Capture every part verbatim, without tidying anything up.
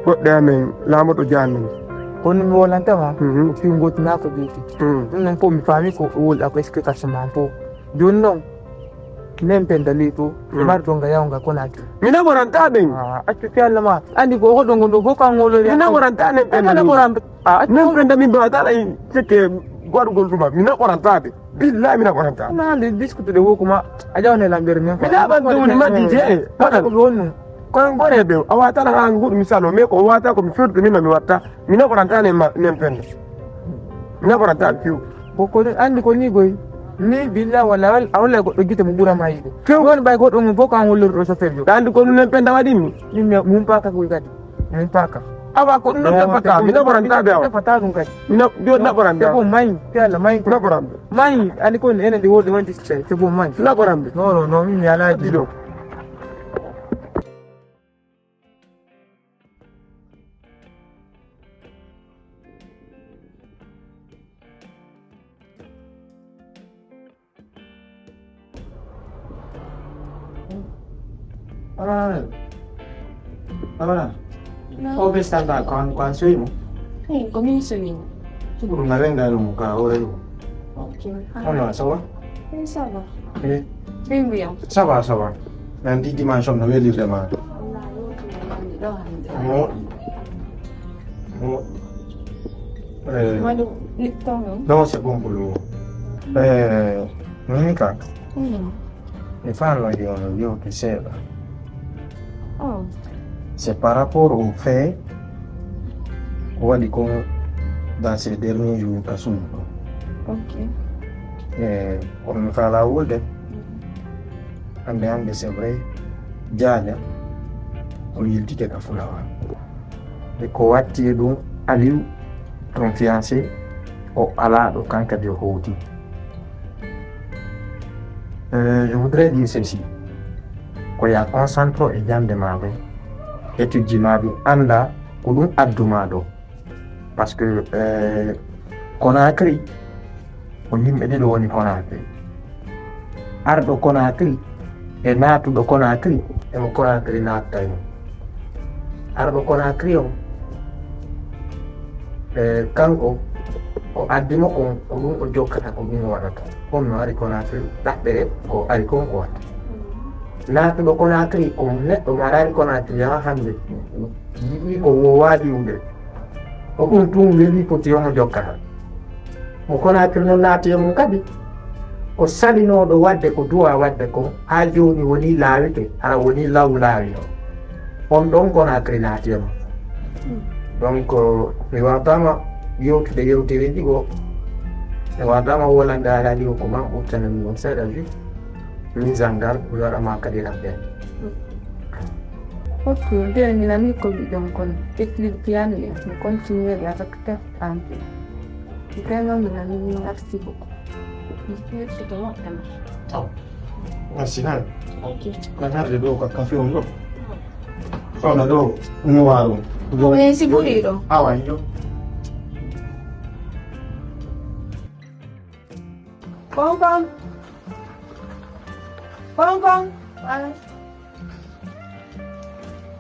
Goɗɗe amen laamoto jaamin. Kono mi wolantama, mhm, ko fii ngootinaa ko ɓeyti. Mhm. Ɗum noon fof mi faami ko woni ako explication ma fof. Jooni noon, nen penda ley to, e, mhm, mar donga yawnga Konakry. Mi naɓoranta ɓen. Ah, accu fi Allah ma. Andi ko hoɗo ngon ɗo fof kan ngolo. Mi naɓoranta nen penda. Naɓoran. Ah, accu. Nen penda min mbawata ala sekke waɗugol ɗuma. Mi naɓoranta ɓe. Billahi mi naɓoranta. Na le discuter de wo kuma. A jawane lambere men. Mi naɓan ɗum ni majji je. Ko ɗum wonno. Kono ngore ɓe, a wata na han nguɗu misalo, mais ko wata ko mi firti min no mi watta. Mi naɓoranta nen ma, nen penda. Mi naɓoranta piw. Ko, ko andi ko ni goy. Ni billa wala, wala, wala goɗɗo gite mo ɓura ma yiɗde. Few. Woni ɓay goɗɗo mo fof ko an hollori ɗo chauffeur jo. Andi ko ɗum nen penda waɗi mi. Min mi, mun paka ko kadi. Min paka. Awa ko ɗum nen paka, mi naɓoranta ɓe awa. Fata ɗum kadi. Mi naɓ-, yo naɓoranta. Ko mayi, fi Allah mayi. Naɓoranta. Mayi, andi ko enen de wodi wonti se, se bo mayi. Naɓoranta. Non, non, non, min mi alaaji ɗo. Ah. Abana. No. O be sanda kwan, kwan soyi mo. Eh, ko min soyi mo. Sukuru na renga no ka ore. Ok. Ah. Ono, ça va? Oui, ça va. Eh. Bien, bien. Ça va, ça va. Nan di dimension no weli vraiment. Mo. Mo. Eh. Madu, ni tono. Non, c'est bon pour le moment. Eh, Monica. Mm. Mi faalo yo yewte seeɗa. Oh. C'est par rapport au fait ko waɗi ko dans ces derniers jours ka suudu ɗo. Ok. E kono mi faala wolde. Mm. Hannde hannde c'est vrai, Jaaja o yiltike ka Fulawa. E ko watti e ɗum, Aliou, ton fiancé, o alaa ɗo, kan kadi o howti. Euh, je voudrais dire ceci. Ko ya concentre e jannde ma ɓe, étude ji ma ɗi, annda ko ɗum addu ma ɗo. Parce que, euh, Conakry, ko yimɓe ɗiɗo woni Conakry. Arɗo Conakry e naatuɗo Conakry, emo Conakry naattayno. Arɗo Conakry on, e, kanko, ko addi mo kon, ko ɗum o jokkata, ko ɗum o waɗata. On no ari Conakry, ɗaɓɓere ko ari kon ko waɗata. Naatuɗo Conakry, ko neɗɗo mo araani Conakry haa hannde. Yiɗi ko woowaali ɗum de. Ko ɗum tun weli foti omo jokkata. Mo Conakry noon naati e mum kadi, ko salinooɗo waɗde ko duwaa waɗde ko, haa jooni woni laawike, hara woni law laawi noon. On ɗon Conakry naati e mum. Donc, mi waawtaama yewtude yewtere ndi goo. Mi waawtaama wolande haalaaji ko ko man ɓurtanami on seeɗa wi. Min Zangar, mi waɗa ma kadi rappel. Ok, mbiɗa mi nani ko mbiɗon kon. Explique piano e mi continue avec test en plus. Vraiment, mi nani, merci beaucoup. Mi firti ko moƴƴa. Aw. Merci nan. Ok. Ko garde ɗo ko café on ɗo. Kono ɗo, no waalo. Mais si ɓuri ɗo. Awa, yo. Konkon. Konkon. Ala.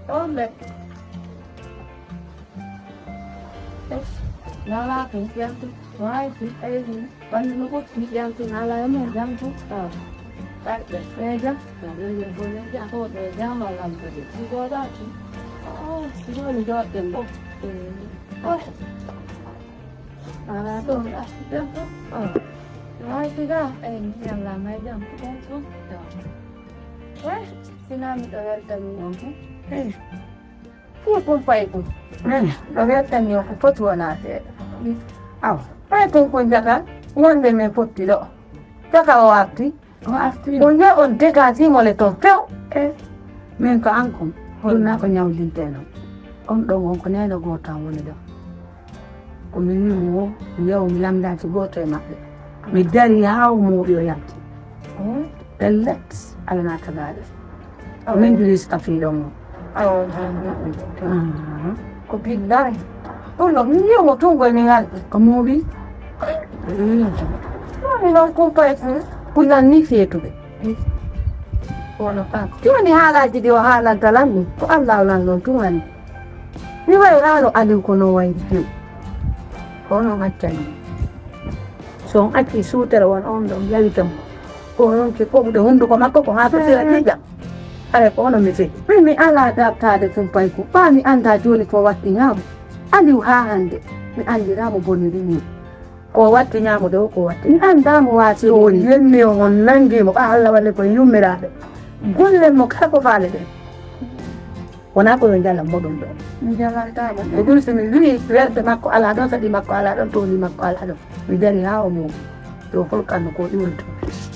Ɗon le. Nala ko fiyantu. Waawi fi ayni. Ɓanndu no fof mi fiyantu. Nala e men jam fof. Ah. Ɓarɓe. Ɓe jam. Ɓe jam. Ɓe jam. Ko ɓe jam. Alam ko de. Si ɗo ɗaati. Oh, si ɗo mi jooɗɗen ɗo. Oh. Ala ɗo mi ɗaati jam fof. Oh. Waawi fi ga. Eh, mi fiyan la may jam. Ɗon fof. Eh, sinaa miɗo weltanii on fof. Eh. Ɗum ɗum payi ɗum. Min, ɗo weltanii on ko foti wonaa seeɗa. Awa, payi ɗum ko njata wonde min fotti ɗo. Jaka o arti. O arti. O nja on dégagé mo le ton few. Eh, min ko an kon. Ɗum naa ko ñawlintee noon. On ɗon on ko neene gooto tan woni ɗo. Ko mi wi'i mo, mi wi'a o mi lamndaaki gooto e maɓɓe. Mi darii haa o mooɓi o yalti. Pellet, Alla naata gaɗa. Min juli si kafiiɗo mo. Ko billahi. Ɗum ɗo, mi wi'a mo tun goy mi ngal. Ko mooɓi. Ɗum mi noon kumpay fu. Kullal ni feetuɓe. Kono ka jooni haalaaji ɗi o haalanta lan ɗum, ko Allaahu lan ɗon tun anndi. Mi wayraano Aliw ko non wayri few. Ko non accani. So on accii suutere won on ɗon yawita mo. Ko non ke ɓogude hunnduko makko ko haa ko sira ƴiƴam. Haray ko onon mi feti. Min mi alaa dartaade tun payku. Ɓaa mi anndaa jooni ko wattinaa mo. Aliw haa hannde mi anndiraa mo boniri min. Ko watti ñaamude o ko watti. Mi anndaa mo waasi o woni. Yenni o on nanngi mo. Ɓaa Alla walle ko yummiraaɓe. Gollen mo kala ko faale ɗen. Wonaa ko yo njalan mo ɗum ɗo. Mi njalantaa mo. Ko ɗum so mi wii werde makko alaa ɗon, saɗi makko alaa ɗon, tooni makko alaa ɗon. Mi dari haa o muuyi. Ɗo holkanno ko iwri to.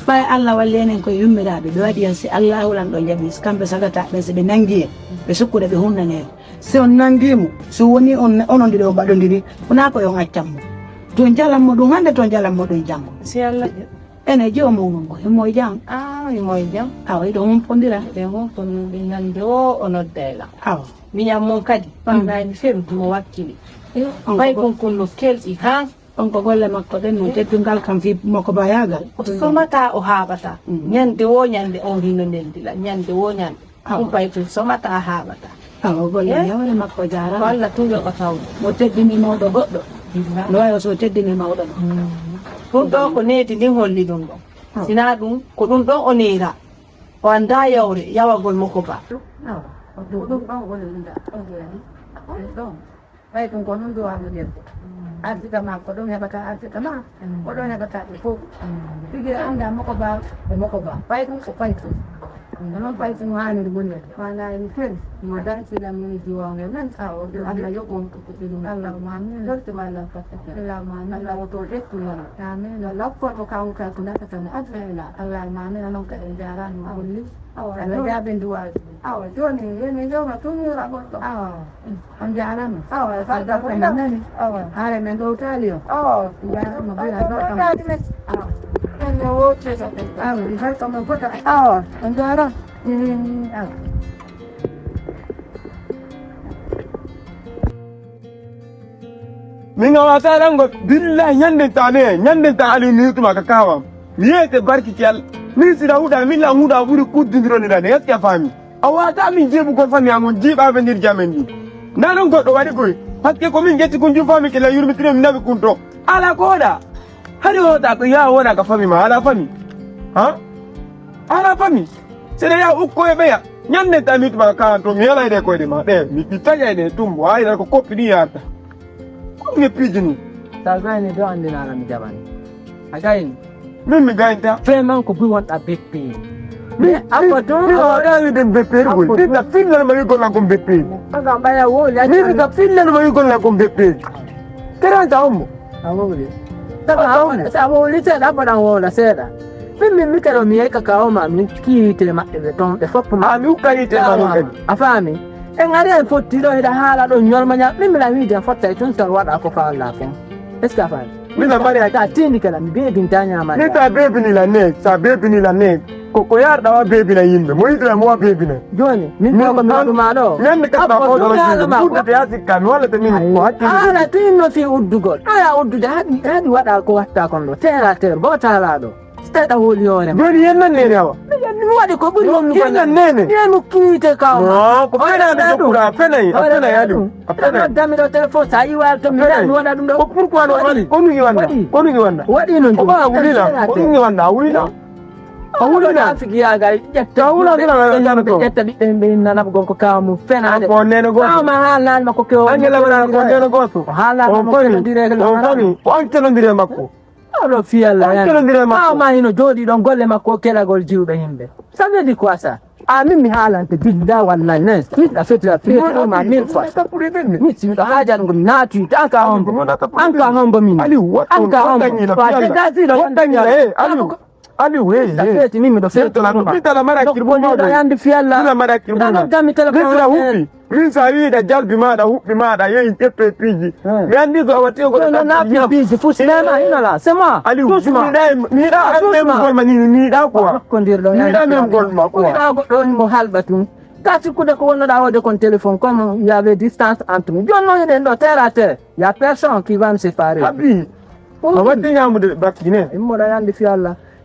Ɓay Alla walli enen ko yummiraaɓe, ɓe waɗi en si Allaahu lan ɗo jaɓi, kamɓe sagata ɓen si ɓe nanngi en, ɓe sukkude ɓe hunnane en. Si on nanngi mo, si woni on, onon ɗiɗo on mbaɗondiri, wonaa ko yo on accan mo. To njalan mo ɗum hannde, to njalan mo ɗum janngo. Si Alla jaɓi. Ene joomum on ko himo e jam. Ah, himo e jam. Awa, hiɗo humpondira. Ɓe humpondira, ɓe nannde o, o nodda e lan. Awa. Miñan mon kadi, fanndaani feru, mo wakkili. Ɓay kon kon no kelɗi haa. On ko golle makko ɗen, no teddungal kam fii mo ko bayaagal. O somataa, o haaɓataa. Mm. Ñande woo ñande, on hino neldi lan. Ñande woo ñande. Awa. Ɗum paytun somataa, haaɓataa. Awa, golle Eh? Yawre makko jaaraama. Ko Alla tun yoɓata mo. Mo teddini mawɗo goɗɗo. Billah. No waawi so teddini mawɗo no. Mm. Ɗum ɗoo ko needi ndin holli ɗum ɗon. Awa. Sinaa ɗum, ko ɗum ɗon o neera. O anndaa yawre, yawagol mo ko ba. Awa. Ko ɗum ɗon woni ɗum ɗa. Ɗum ɗon. Ɓay ɗum ko non duwaaɓe debbo. Arsika ma ko ɗum heɓata arsika ma. Ko ɗon heɓata ɓe fof. Tigi annda moko ba, e moko ba. Ɓay ɗum ko paytum. Ko noon paytum haaniri wonirde. Maanaa en fen, mo dartilam min duwawnge men. Awa, ɗum Allah yoɓon ko ɗum. Allahumma amin. Dortima Allah fata. Allahumma amin. Allah woto ƴettu wala. Amin. Allah okkormo kawtal ko nafata mo adna ila. Allahumma amin. Onon kadi en jaaraama mo holli. Awa, Allah jaabin duwaaji. Awa, jooni, jooni, jooni, tun yura goɗɗo. Awa. On jaaraama. Awa, e farda ko nani. Awa. Haare men ɗo taali o. Awa. Jaaraama, bila farda. Awa. Men no wote sa. Awa, e farda men fota. Awa, on jaaraama. Mm, awa. Min a wasa ɗango, billahi, ñande ta ne, ñande ta Aliou ni tuma ka kawam. Mi yete barki ci Allah. Min sida huda, min la huda buri kuddindiro ni dane, gaskiya fami. A wata min jebu kon fami amon jiba be ndir jamen ni. Nanon goɗɗo waɗi koy. Parce que ko min ƴetti kun jum fami ke la yurmitino min naɓi kun to. Ala ko waɗa. Hari wota ko ya wona ka fami ma, ala fami. Ha? Ala fami. Sene ya ukko e ɓeya. Ñande tami tuma ka to mi yala ide koyde ma. Ɗe, mi pittaña ide tumbo. Ay, ko koppi ɗi yarta. Ko mi piiji ni. Sa gayni do andinala mi jaɓani. A gayni. Min mi gaynta. Vraiment ko buri wonɗa beppe. Min, abba don, min o ɗawi den beppe. Abba don. Min ta fillal ma yugol la kon beppe. Aga ɓaya woli. Min ta fillal ma yugol la kon beppe. Keranta ombo. A wowli. Saka sa wowli seeɗa, abba ɗan wowla seeɗa. Min, min, mi kero mi yeka ka oma, min kiite maɓɓe ɓe ton, ɓe foppu ma. A mi ukka yite ma ɗon kadi. A faami? En ari en fotti ɗo, hiɗa haala ɗo, ñolma ña, min, mi la wiide en fotta e tun, tan waɗa ko faala kon. Est-ce que a faami? Min a mari a ta tindi kala, mi beebinta ñaama. Min ta beebini la ne, sa beebini la ne. Ko, ko yarɗa wa beebina yimɓe, mo yiɗira mo wa beebina. Jooni, min ɗo ko mi waɗu ma ɗo. Ñande kala ko ɗo ɗum. Ɓurɗo te a sikka, mi wallata min ko hakkille. Ala tun no fi uddugol. Aya uddude, haɗi, haɗi waɗa ko watta kon ɗo. Terre à terre, bo tala ɗo. Seeɗa woli hoore ma. Jooni yen nan nene awa. Mi waɗi ko ɓuri wonnude. Yen nan nene. Yenu kiite kaw. No, ko fena mi jokkura, fenay, a fenay Aliou. A fenay. Dami ɗo téléphone, sa yi wal to mi waɗa ɗum ɗo. Ko pourquoi no waɗi? Ko ɗum iwanda? Ko ɗum iwanda? Waɗi noon. Ko ba wulina? Ko ɗum iwanda? A wulina? A wulina? Figi yaga ƴetta. A wulina, wulina, wulina, wulina. Ɓe ƴetta ɓiɓɓe ɓe nana gonko kaw mum fenade. Ko nene goto. Kaw ma haalnani ma ko kewo. Angela wala ko nene goto. Haalnani ma ko kewo direct. On fami, on fami, on fami, on fami. Oɗo fiyalla. Ɓaawo ma hino jooɗi ɗon golle makko keɗagol jiwɓe yimɓe. Ça veut dire quoi ça? A min mi haalante billa wallahi ne. Min a fetira fetira ma mille fois. Min si miɗo haajani ko mi naati. An ka hombo. An ka hombo min. An ka hombo. Wa dedda si ɗo. Aliou, hey, hey. Feti min miɗo feti. Min tala mara kirbo ma. Yandi fiyalla. Mara kirbo ma. Min tala huppi. Min sa wiida jalbi maɗa, huɓɓi maɗa, yehi ƴeppe piiji. Mi anndi ko a watti ko. Non, non, non, piiji, fuu sinema, ina la, c'est moi. Aliou, doucement. Mi yiɗa, mi yiɗa memgol ma ni, mi yiɗa quoi. Ko ndir ɗo. Mi yiɗa memgol ma quoi. Ko goɗɗo on mo halɓa tun. Ka sikkude ko wonnoɗa wode kon téléphone, comme il y avait distance entre nous. Jooni non eɗen ɗo terre à terre. Il y a personne qui va me séparer. Abi. A watti ñaamude bakkine. Immoɗa yandi fi Allah.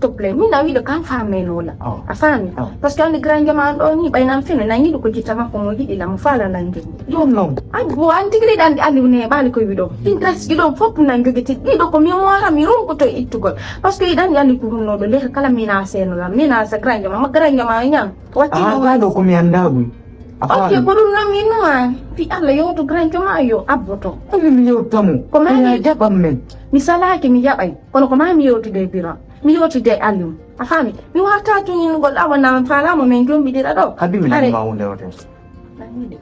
te plaît, min na wiɗo kan famenola. A faami? Parce que andi grand jama an ɗo ni ɓay nan fene nan yiɗi ko jitta makko mo yiɗi la mo fala lan jom. Ɗum non. An bo an tigi ɗan di Aliou ne ɓaali ko wiɗo. Ɗin taski ɗon fof nan jogiti ɗiɗo ko min wara mi ronkoto ittugol. Parce que iɗan yalli ko ɗum no ɗo leka kala mina seno la mina sa grand jama ma grand jama ñam. Watti Ah, no ɗo ko mi annda buy. A Ok, faami? Ko ɗum nan min nuwa. Fi Allah yewto grand jama yo abboto. Ko mi yewtamo. Ko mami jaɓan men. Mi salaki mi jaɓay. Kono ko mami yewtude biro. Mi yewtude Aliou. A faami? Mi warta tun innugol awa nan falamo men jombiɗira ɗo. Habi mi Are. Nanima hunde o ten.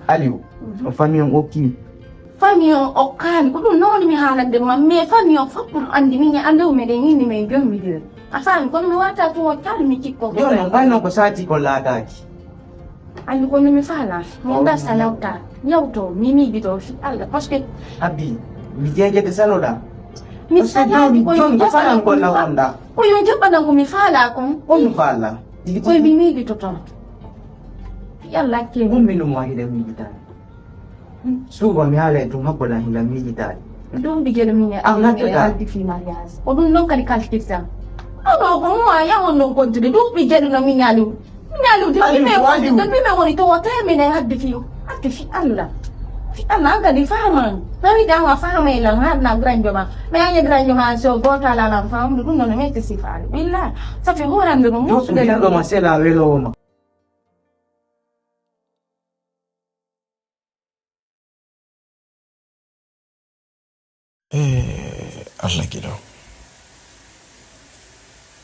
Aliou, o famille on okki. Famille on okkaani ko ɗum noon mi haalande ma mais famille on fof ɗum anndi min e Aliou meɗen inni men jommidir. A faami? Kono mi warta tun o cal mi cikko ko Joni on ɓay non ko sati ko laataaki. Anndi ko mi faala. Min mbasta nawta. Yawto mi miibi ɗo fi Allah parce que Abi, mi jeejede sanoɗa. Mi salaani ko yo jaɓanango mi. Ko yo jaɓanango mi faala kon. Ko mi faala. Koye mi miibi to ton. Yalla ke. Ummi no mo hiɗa miijitaade. Suuba mi haala e tun hakko ɗan hiɗa miijitaade. Ɗum ɓigel min e An ngaddata. Addi fi mariage. Ko ɗum noon kadi kalkitta. Ono ko mo a yawon noon kontude ɗum ɓigel no min yalu. Ñalude Aliou, mi Aliou. Woni to wota minen hadde fi hadde fi Allah. Fi Allah an kadi faman. Nawi dan wa fama ila har na grand joma. Mais an grand joma so gota la la fam ɗum noon mi te sifal. Billah. Ça fait horande ɗum. Ɗo ma sela welo ma. E Allah giɗo,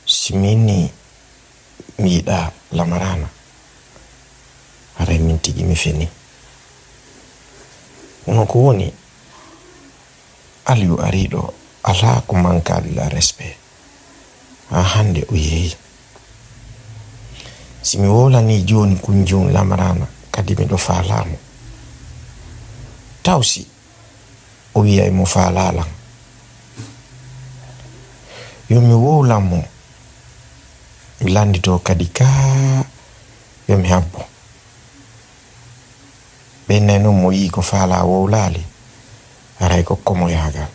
si min ni mi yiɗa Lamarana, haray min tigi mi fini. Kono ko woni, Aliou ari ɗo, alaa ko mankaali la respect. Haa hannde o yehi. Si mi wowlanii jooni Kunjun Lamaraana, kadi miɗo faalaa mo. Taw si o wiyay mo faalaa lan. Yo mi wowlan mo, mi lannditoo kadi kaa yo mi habbo. Ɓennay non mo yi'i ko faalaa wowlaali, haray ko komoyaagal.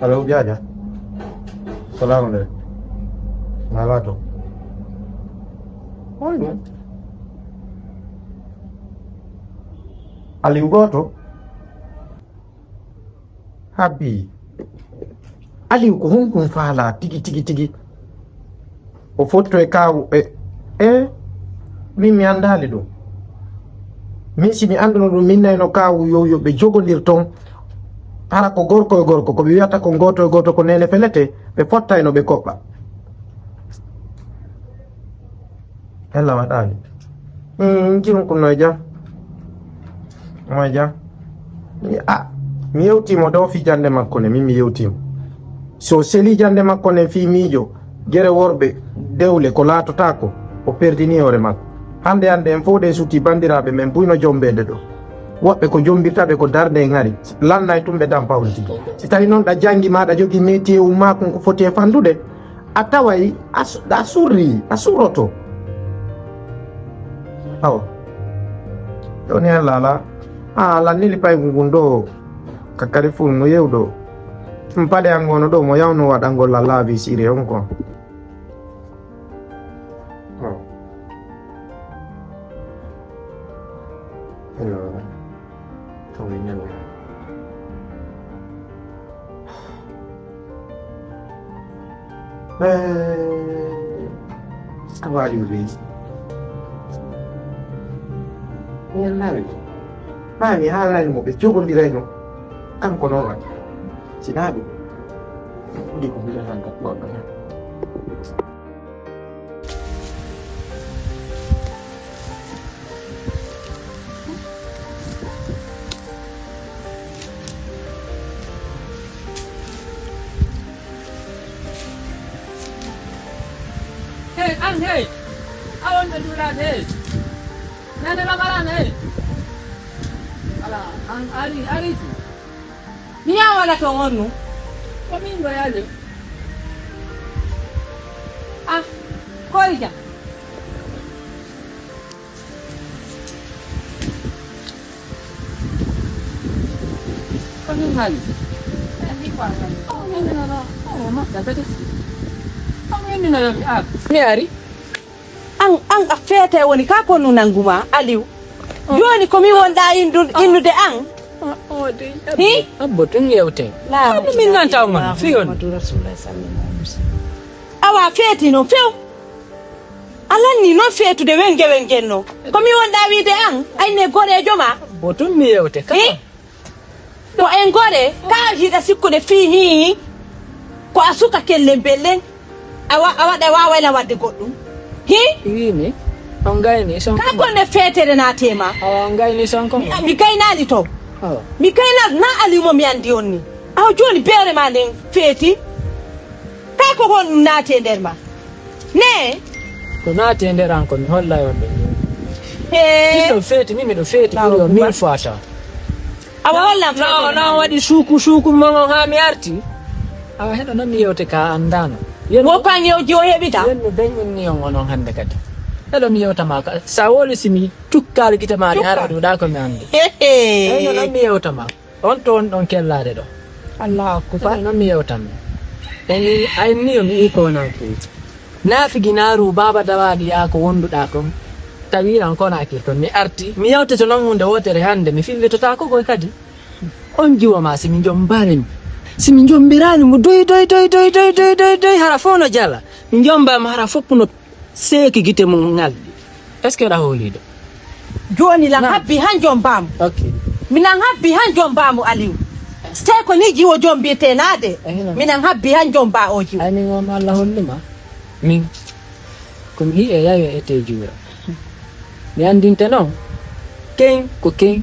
Allo, Jaaja. Salaamu aleykum. Maa laato. Hoyno? Aliou gooto? Habbi. Aliou ko honɗum faalaa tigi, tigi, tigi? O fotto e kaawu e, e, min mi anndaali ɗum. Min si mi annduno ɗum, min nayno kaawu yow yo ɓe jogondir toon. Hara ko gorko e gorko, ko ɓe wiyata ko gooto e gooto ko neene felete, ɓe pottayno ɓe koɓɓa. Ella waɗaani. Mm, njirum ko noy jam? Moy jam? Mi, a, mi yewtii mo ɗo fii jannde makko ne, min mi yewtii mo. So selii jannde makko nden fii miijo, gere worɓe, dewle, ko laatotaako, o perdinii hoore makko. Hannde hannde en fof ɗen suuti banndiraaɓe men buy no jommbeede ɗo. Woɓɓe ko jommbirta ɓe ko darnde en hari, lannay tun ɓe dampa on tigi. Si tawii noon ɗa janngi maa ɗa jogii métier ummaakun ko foti e fanndude, a taway a su-, a surri, a suroto. Awa. Ɗo ni en lala. A lannili paygu ngun ɗo. Kakkari fuu no yewɗo. Ɗum paɗe an ngono ɗo mo yawno waɗangol la laabi siri on ko. Oh. Hello. Tawinello. Eh, a waɗi o leydi. Mi yallaaɓe ɗo. Maa mi haalani mo ɓe jogondirayno. Kanko noon waɗi. Sinaa ɗum. Ɗi ko mbiɗa tan ka goɗɗo tan. Hey, an hey! A wonɓe duulaade hey! Nane lamaran hey! Ala, an ari, ari tu. Mi yawala to wonnu. Ko min go yale. Ah, ko ija. Ko min hali. Ko min nana, ko makka kadi. Ko min nana, ah. Mi ari. An, an a feete woni ka konnu nanguma, Aliou. Oh. Jooni ko mi wonɗa indu-, oh, innude an. Oh, oh, de, hi? Abbo, abbo tun yewte. Laaw. Min nanta on, Muhammadu fiyon. Rasulullah sallallahu alaihi wasallam. Awa feeti no few. A lanni noon feetude wenge wengen no. Ko mi wonɗa wiide an, ayne goreejo ma. Abbo tun mi yewte. Hi? Ko en gore, ka hiɗa sikkude fii hii, ko a suka kellen bellen, a wa-, a waɗa waawayla waɗde goɗɗum. Hii? Wiimi, on gayni son. Ka konde feetere naate ma. Awa, on gayni son ko. Mi, mi gaynaali to. Awa. Mi gaynaali na Aliou mo mi anndi on ni. Awa jooni bewre ma nden feeti. Ka ko honɗum naate nder ma. Ne? Ko naate nder an ko mi hollay on ɗum. Hee. Miɗo feeti, mi miɗo feeti ɓuri on mille fois taw. Awa hollan feetere. No, no waɗi suuku, suuku mon on haa mi arti. Awa heɗo non mi yewte ka anndano. Yen wo paŋeoji o heɓita. Yen mi beñ on ni on onon hannde kadi. Heɗo mi yewta ma ka. Sa woli si mi tukkaali gite ma ni hara ɗuɗa ko mi anndi. Hee. Eyi no non mi yewta ma. On to on ɗon kellaade ɗo. Allahu akbar. Noon mi yewtan. En ni, ay ni yo mi iko wona ko. Naafiginaaru baaba dawaaɗi yaa ko wonduɗaa kon. Tawiran kona ke kon. Mi arti. Mi yewtete noon huunde wootere hannde. Mi fillitotaako koy kadi. On jiwo ma si mi jombaani mo. Si mi jombiraani mo doy, doy, doy, hara fof no jala. Mi jomba mo hara fof no seeki gite mum ŋalɗi. Est-ce que aɗa hooliiɗo? Jooni lan habbi han jombaamu. Ok. Mi nan habbi han jombaamu Aliou. Ste ko ni jiwo jombirte naade. Eh, non. Mi nan habbi han jomba o jiwo. Ay, min won Allah holluma. Min. Ko mi hi'e yayo ete juura. Mi andinte non. Ken ko ken.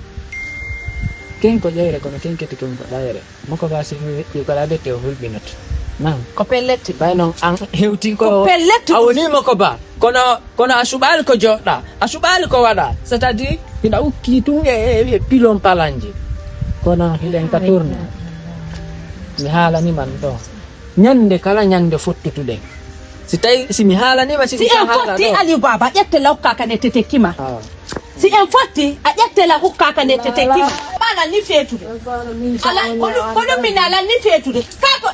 Ken ko ƴeyre kono ken keti ken ko ɗayre. Moko ba si mi weƴƴi ko laɓete o hulɓinoto. Nan. Ko pellet. Ɓay noon an hewti ko. Ko pellet. A woni moko ba. Kono, kono a suɓaali ko joɗɗa. A suɓaali ko waɗa. C'est-à-dire, hiɗa ukki tun e, e, e pilon palanji. Kono hiɗen ka tourne. Mi haalani man ɗo. Ñande kala ñande fottutuɗen. Si tawi, si mi haalani ma, si mi en fotti ɗo. Aliou Baba, ƴette lawka kan e tetekkima. Ah. Si en fotti, a ƴettela hukka ka nder tetekkima. Ɓanan ni feetude. Ala, ko ɗum, ko ɗum min alan ni feetude. Ka ko,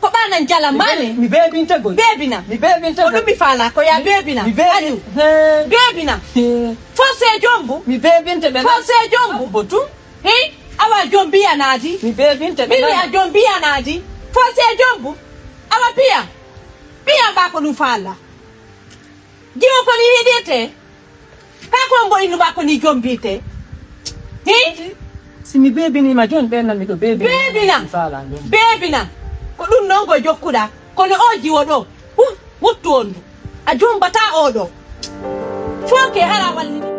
ko ɓanan jala mane. Mi beebinte gol. Beebina. Mi beebinte gol. Ko ɗum mi faala, ko ya beebina. Mi beebi-, Aliou. He. Beebina. He. Forcé jombu. Mi beebinte ɓe. Forcé jombu. Botu. Hi, awa jombiya naadi. Mi beebinte ɓe. Mimi a jombiya naadi. Forcé jombu. Awa piya. Piya ba ko ɗum faala. Jiwo ko ni hiɗirte. Ka ko mbo innu ba ko ni jombite. Hi? Si mi beebiniima jooni, ɓeen nan miɗo beebina. Beebina? Faala ɗum. Beebina? Ko ɗum noon ko jokkuɗaa. Kono o jiwo ɗo, hu-, wuttu on ndu. A jombataa o ɗo. Fooke hara wallini.